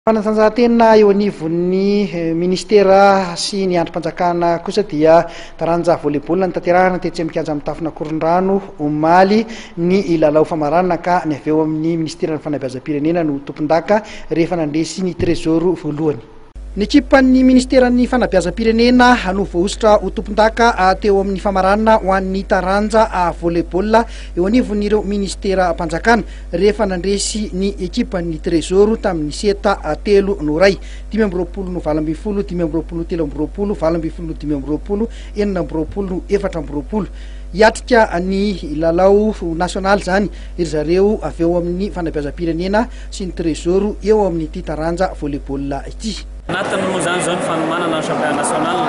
Fanatanjahantena eo anivon'ny ministera sy ny andrim-panjakana kosa dia taranja volley-ball notanterahina tetsy amin'ny kianja mitafon'Ankorondrano omaly ny lalao famaranana ka ny avy eo amin'ny ministeran'ny fanabeazam-pirenena no tompon-daka rehefa nandresy ny Trésor voalohany. Ny ekipan'ny ministeran'ny fanabeazam-pirenena no voahosotra ho tompon-daka teo amin'ny famaranana ho an'ny taranja volley-ball eo anivon'ireo ministeram-panjakana rehefa nandresy ny ekipan'ny Trésor tamin'ny seta telo no iray, 25 no 18, 25 no 23, 18 no 25, 26 no 24. Hiatrika ny lalao nasionaly izany ry zareo avy eo amin'ny fanabeazam-pirenena sy ny Trésor eo amin'ity taranja volley-ball ity. Anatiny moa izany izao ny fanomanana ny championnat national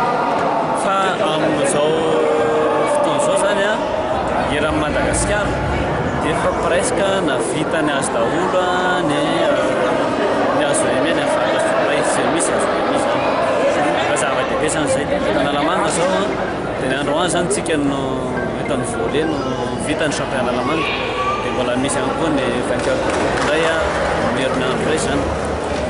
fa amin'izao fotoana izao izany eran'i Madagasikara dia efa presque navita ny azy daholo ny ny azo emy any amin'ny faritra tsirairay izay misy azo emy izany. Fa zava-dehibe izany izay. Analamanga izao dia ny androany izany tsika no eto amin'ny volley no vita ny championnat Analamanga dia mbola misy ihany koa ny vainqueur de coupe indray amin'ny herinandro indray izany.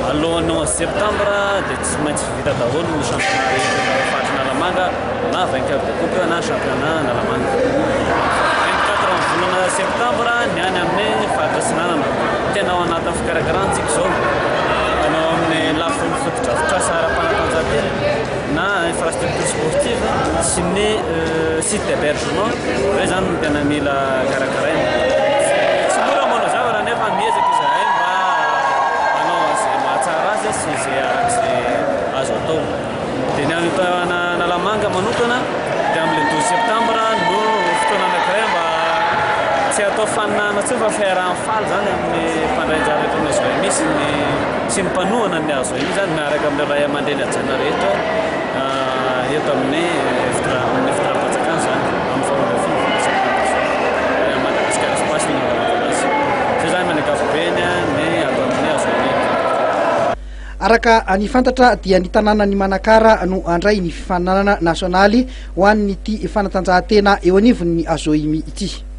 Alohan'ny 11 septembre dia tsy maintsy vita daholo ny championnat rehetra eto amin'ny faritra Analamanga na vainqueur de coupe na championnat Analamanga. 24 amin'ny volana septembre ny any amin'ny faritra Atsinanana. Tena ao anatin'ny fikarakarana tsika izao. Anao amin'ny lafiny fotodrafitrasa ara-panatanjahantena na infrastructure sportive sy ny site d'hébergement ireo izany no tena mila karakaraina. Tsy mora manao zavatra nefa miezaka izahay mba hanao an'izay mahatsara azy sy izay arak'izay azo atao. Dia ny any Analamanga manokana dia amin'ilay 12 septembre no fotoana anankiray mba tsy atao faninana intsony fa fiaraha-mifaly izany amin'ny mpandray anjara rehetra amin'ny AZOMI sy ny sy ny mpanohana ny AZOMI izany miaraka amin'ireo ray aman-dreny hajaina rehetra eto amin'ny amin'ny fitondram-panjakana izany amin'ny faha 12 septembre izao. Madagascar Espace no nanaovana azy. Izay izany amin'ny ankapobeny ny ato amin'ny AZOMI. Araka ny fantatra dia ny tanànan'i Manakara no handray ny fifaninanana nasionaly ho an'ity fanatanjahantena eo anivon'ny AZOIMI ity.